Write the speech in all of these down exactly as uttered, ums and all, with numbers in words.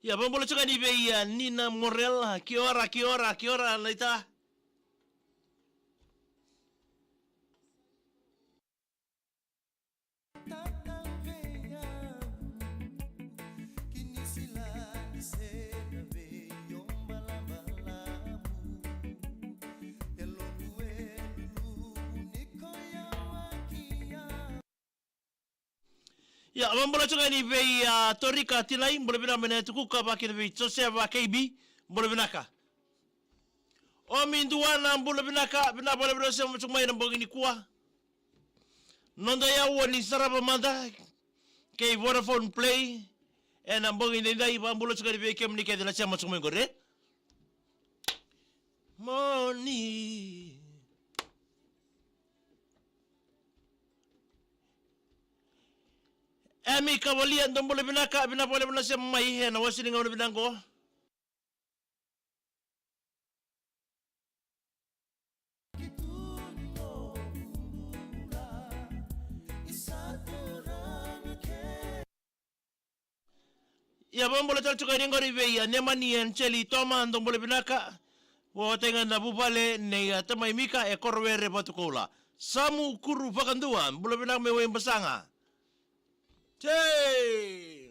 Ia, vakabula tiko yani vei, a, Nina Morel, kia ora, kia ora, kia ora, naita. Ia, vakabula tiko yani vei, a, Torika Tinai, bula vinaka mai na Tukuka, vakakina vei Josefa K B, bula vinaka. Omi Duana, bula vinaka, vinaka vakalevu na sema tiko mai ena bogi nikua. Noda yaua ni sarava mada kei Vodafone Play ena bogi edaidai, vakabula tiko yani vei kemuni kece na sema tiko mai qori. Moni. Emi Kavalia, dou bula vinaka, vinaka vakalevu na sema mai ena wase ni gauna vinaka qo. Ia, vakabula tale tiko yani qori vei, a, Nemani Anjeli Toma, dou bula vinaka. Vakatai ga na vuvale nei, a, tamai Mika e Korowere Vatukoula. Samu Kuru Vakadua, bula vinaka mai Waibasaga. Tei.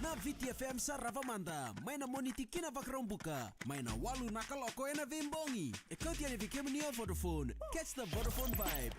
Na Viti F M sarava mada mai na Moniti ki na Vakaraubuka, mai na walu na kaloko ena veibogi. E kauti yani vei kemuni o Vodafone. Catch the Vodafone vibe.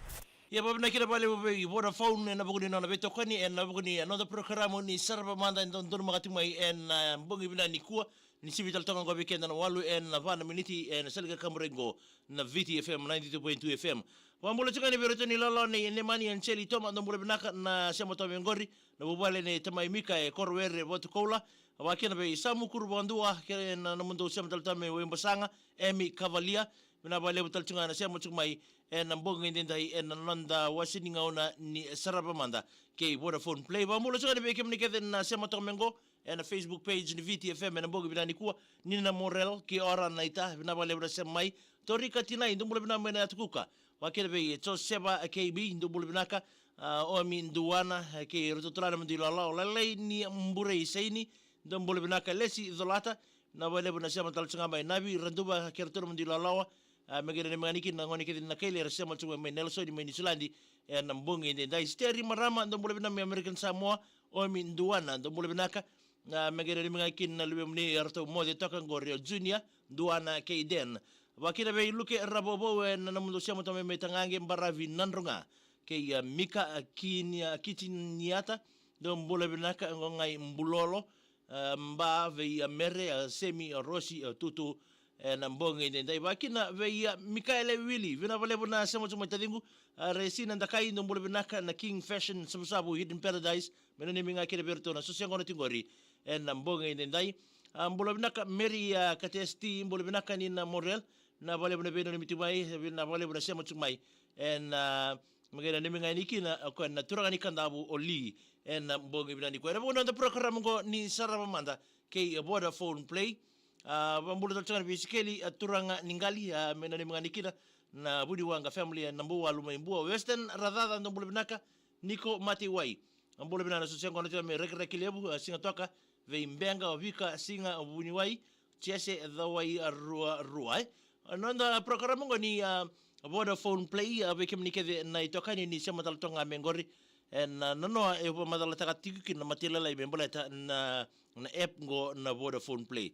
Ia, vakavinavinaka vakalevu vei Vodafone ena vuku ni nona veitokoni ena vuku ni noda porokaramu ni sarava mada e dodonu mada tiko mai ena, a, bogi vinaka nikua. Ni sivi tale toka qo vei keda na walu ena va na miniti ena sala ni kakaburaki qo na Viti F M ninety-two point two F M. Vakabula tiko yani vei iratou na ilawalawa nei Nemani Anjeli Toma, dou bula vinaka na sema toka mai qori, na vuvale nei tamai Mika e Korowere Vatukoula. Vakakina vei Samu Kuru Vakadua, kei na nomudou sema tale toka mai Waibasaga, Emi Kavalia. Vinaka vakalevu tale tiko ga na sema tiko mai ena bogi edaidai ena noda wase ni gauna ni sarava mada kei Vodafone Play. Vakabula tiko yani vei kemuni kece na sema toka mai qo ena Facebook page ni Viti F M ena bogi vinaka nikua. Nina Morel, kia ora naita, vinaka vakalevu na sema mai. Torika Tinai, dou bula vinaka mai na Tukuka. Vakakina vei Josefa K B, dou bula vinaka. A, Omi Duana, a, kei iratou tale na nomudou ilawalawa, Lalai ni Burei Saini, dou bula vinaka. Lesi Colata, vinaka vakalevu na sema tale tiko ga mai. Navi Raduva, kei iratou na nomudou ilawalawa. A, me qai nanumi ga yani kina na gone kece ni Nakaila era sema tiko mai Nelson mai Niusiladi ena bogi edaidai. Steri Marama, dou bula vinaka mai American Samoa. Omi Duana, dou bula vinaka. A, me qai nanumi ga kina na luvemuni eratou moce toka qori o Junior, Duana kei Den. Vakakina vei Luke Ravouvou ena nomudou sema toka mai Tagaqe, Baravi Nadroga. Kei, a, Mika, a, Kinia, Kitiniata, dou bula vinaka, Gogai Bulolo, a, Ba, vei, a, Mere, a, Semi, a, Rosi, a, Tutu, ena bogi edaidai. Vakakina vei, a, Mikaele Wili, vinaka vakalevu na sema tiko mai taciqu. A, Resina Dakai, dou bula vinaka. Na King Fashion Savusavu, Hidden Paradise, me nanumi ga kina vei iratou na soso yaqona tiko qori ena bogi edaidai. A, bula vinaka Mary, a, Katesti, bula vinaka Nina Morel, vinaka vakalevu na veinanumi tiko mai, vinaka vakalevu na sema tiko mai ena, a, me qai nanumi ga yani kina o koya na turaga ni Kadavu o Li, ena bogi vinaka nikua. Ena vuku ni noda porokaramu qo ni sarava mada kei Vodafone Play. A, vakabula tale tiko yani vei Sikeli, a, turaga ni Qali, a, me nanumi ga yani kina na Vuniwaqa family ena Buwalu mai Bua. Western Racaca, dou bula vinaka. Niko Mateiwai, a, bula vinaka na soso yaqona tiko mai Rakiraki Levu, a, Sigatoka, vei Beqa, o Vika, Siga, o Vuniwai, Jese, Cawai, a, Ruarua, e. A, noda porokaramu qo ni, a, Vodafone Play, a, vei kemuni kece na itokani ni sema tale toka ga mai qori. Ena, a, nonoa e vakamacalataka tiko kina na matailalai me baleta na, na app qo na Vodafone Play.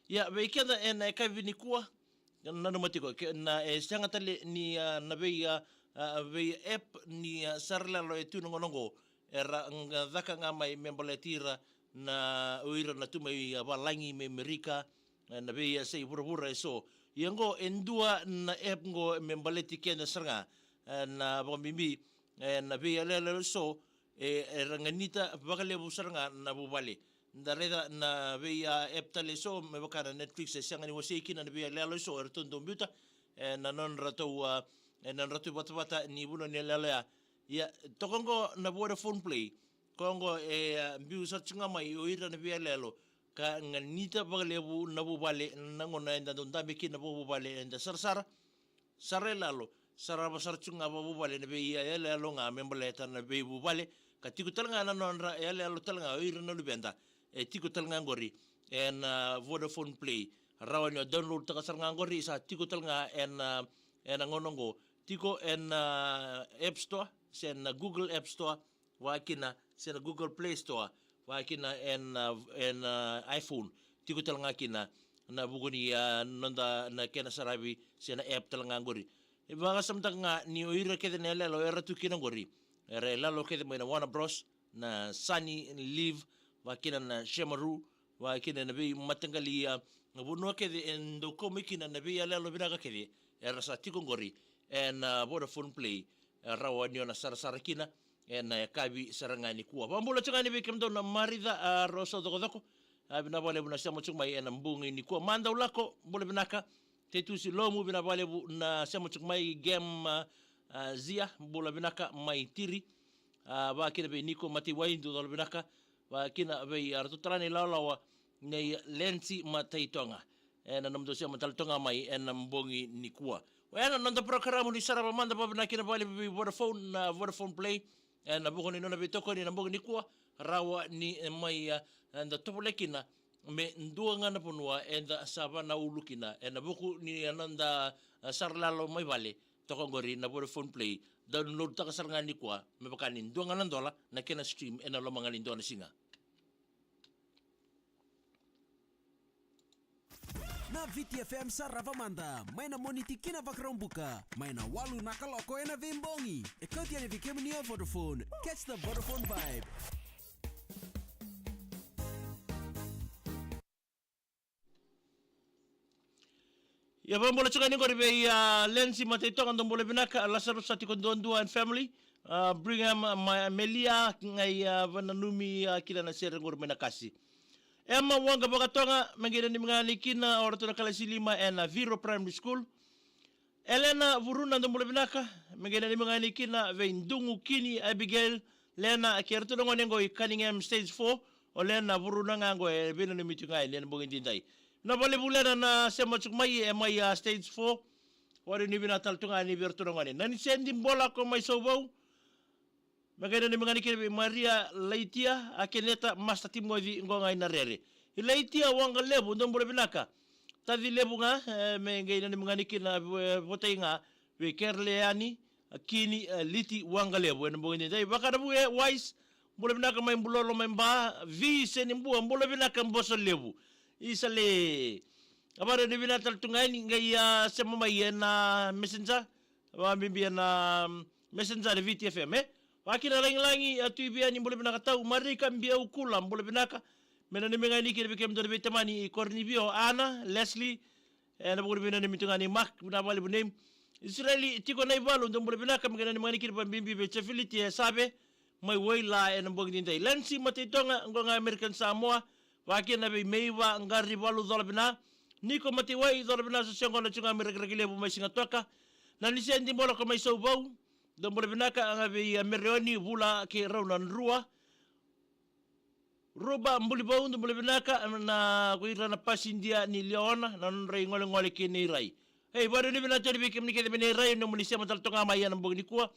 Ia, vei keda ena yakavi nikua, nanuma tiko, ke, na, e sega tale ni, a, na vei, a, a, vei app ni, a, sara lalo e tu na gauna oqo, era ga caka ga mai me baleti ira na, o ira na tu mai, a, valagi, mai Amerika, e, na vei, a, yasai vuravura eso. Ia oqo, e dua na app oqo me baleti keda sara ga, e, na vakabibi, e, na vei yaloyalo eso, e, era ganita vakalevu sara ga na vuvale. Da raica na vei, a, app tale eso, me vaka na Netflix, e sega ni wasei kina na vei yaloyalo eso, eratou dau biuta, e, na nodratou, a, e, na nodratou vatavata ni vanua ni yaloyalo ya. Ia, toka oqo na Vodafone Play, ko oqo e, a, biu sara tu ga mai o ira na vei yaloyalo, ka ganita vakalevu na vuvale, na gauna eda dau dabe kina vakavuvale, eda sarasara, sara e lalo, sarava sara tu ga vakavuvale na vei, a, yaloyalo ga me baleta na veivuvale, ka tiko tale ga na nodra yaloyalo tale ga o ira na luveda, e tiko tale ga oqori ena, a, Vodafone Play. Rawa ni o download taka sara ga oqori, sa tiko tale ga ena, a, ena gauna oqo, tiko ena, a, App Store, se na Google App Store, vakakina, se na Google Play Store, vakakina ena, a, ena, a, iPhone. Tiko tale ga kina na vuku ni, a, noda na kena saravi, se na app tale ga oqori. E vakasamataka ga ni o ira kece na yaloyalo era tu kina oqori, era yaloyalo kece mai na Warner Bros, na Sunny Live, vakakina na Shemaru, vakakina na veimataqali, a, na vanua kece e dau kau mai kina na vei yaloyalo vinaka kece, era sa tiko oqori ena, a, Vodafone Play, e rawa ni o na sarasara kina ena yakavi sara ga nikua. Vakabula tiko ga yani vei kemudou na Marica, a, Rosa Cokocoko, a, vinaka vakalevu na sema tiko mai ena bogi nikua. Madau Lako, bula vinaka. Tetusi Lomu, vinaka vakalevu na sema tiko mai. Gem, a, a, Zia, bula vinaka mai Tiri. A, vakakina vei Niko Mataiwai, dou cala vinaka. Vakakina vei, a, ratou tara na ilawalawa nei Lensi Mataitoga. Ena nomudou sema tale toka ga mai ena bogi nikua. O ya na noda porokaramu ni sarava mada vakavinaka kina vakalevu vei Vodafone, na Vodafone Play. Ena vuku ni nona veitokoni ena bogi nikua, rawa ni, e, mai, a, eda tovolea kina me dua ga na vanua eda sa vanaulu kina, ena vuku ni, a, noda, a, saralalo mai vale, toka oqori na Vodafone Play, download taka sara ga nikua, me vaka ni dua ga na dola na kena stream ena loma ga ni dua na siga. Na Viti F M sarava mada, mai na Moniti ki na Vakaraubuka, mai na walu na kaloko ena veibogi. E kauti yani vei kemuni a Vodafone. Catch the Vodafone vibe. Ia, vakabula tiko yani qori vei, a, Lensi Mataitoga, dou bula vinaka, Lazarus sa tiko duadua and family, a, Brigham, a, ma, Melia, qai, a, vananumi, a, kila na sere qori mai na kasi. Emma Waqavakatoga, me qai nanumi ga yani kina o ratou na kalasi lima ena Viro Primary School. Elena Vuruna, dou bula vinaka, me qai nanumi ga yani kina vei Dugu, Kini, Abigail, Lena, kei ratou na gone qo i Cunningham Stage Four, o Lena Vuruna ga qo e veinanumi tu ga yani ena bogi edaidai. Vinaka vakalevu Lena na sema tiko mai, e mai, a, Stage Four, o ira ni vinaka tale tu ga yani vei ratou na gone. Nanisedi Bola, ko mai Sauvau, me qai nanumi ga yani kina vei Maria Laitia, a, Keneta, Master Timoci, qo ga i Narere. I Laitia Waqalevu, dou bula vinaka. Taci Levu ga, e, me qai nanumi ga yani kina, e, votai ga vei Kerleani, a, Kini, a, Liti Waqalevu ena bogi edaidai. Vakaravu e Wise, bula vinaka mai Bulolo mai Ba. Viseni Bua, bula vinaka Boso Levu. Isa le. A, vakarau ni vinaka tale tu ga yani, qai, a, sema mai ena Messenger. Vakabibi ena, mm, Messenger ni Viti F M, e. Vakakina Lagilagi, a, Tui Viani, bula vinaka tau. Marika Biaukula, bula vinaka. Me nanumi ga yani kina vei kemudou na veitamani i Koronivio, Ana, Leslie, ena vuku ni veinanumi tu ga ni Mark, vinaka vakalevu nei Isireli Tiko Naivalu, dou bula vinaka, me qai nanumi ga yani kina vakabibi vei Jefiliti e Save, mai Waila ena bogi edaidai. Lensi Mataitoga, qo ga American Samoa, vakakina vei Meiva Qarivalu, cola vina. Niko Mataiwai, cola vina, sa sega na tu ga mai Rakiraki Levu mai Sigatoka. Nanisedi Bola, ko mai Sauvau, dou bula vinaka, ga vei, a, Mereoni, Vula kei rau na drua. Ruba Bulivou, dou bula vinaka, na ko ira na pasidia ni Liaona, na nodra igolegole kei Nairai. Ei, vakarau ni vinaka tale vei kemuni kece mai Nairai, nomuni sema tale toka mai ena bogi nikua.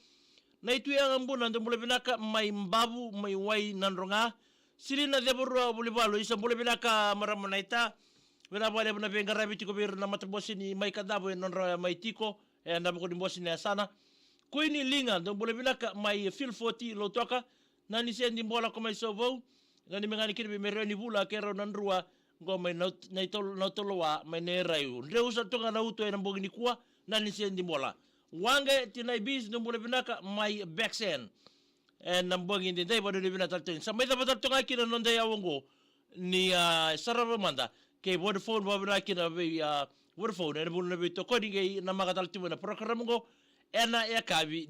Naitui Yagabuna, dou bula vinaka, mai Bavu, mai Wainadroga. Silina Cevarua Vulivalu, isa bula vinaka marama Naita. Vinaka vakalevu na veiqaravi tiko vei ira na matabose ni Mai Kadavu ena nodra mai tiko ena vuku ni bose ni yasana. Kuini Liga, dou bula vinaka, mai Fil Foti, Lautoka. Nanisedi Bola, ko mai Sauvau. Nanumi ga yani kina vei Mereoni, Vula kei rau na drua. Qo mai na, na itol-, na tolowa, mai na iraiu. Dreu sa toka na uto ena bogi nikua, na ni sendi bola. Waqe, tinai bis, no bula vinaka, mai Bexen. Ena bogi ni dai, vadu ni vinaka tale toni. Sa mai cava tale toka kina na noda yawa qo. Ni, a, sarava mada. Kei Vodafone, vava vinaka kina vei, a, Vodafone. Ena vulu na vei tokoni kei na maka tale tiko na program qo. Ena yakavi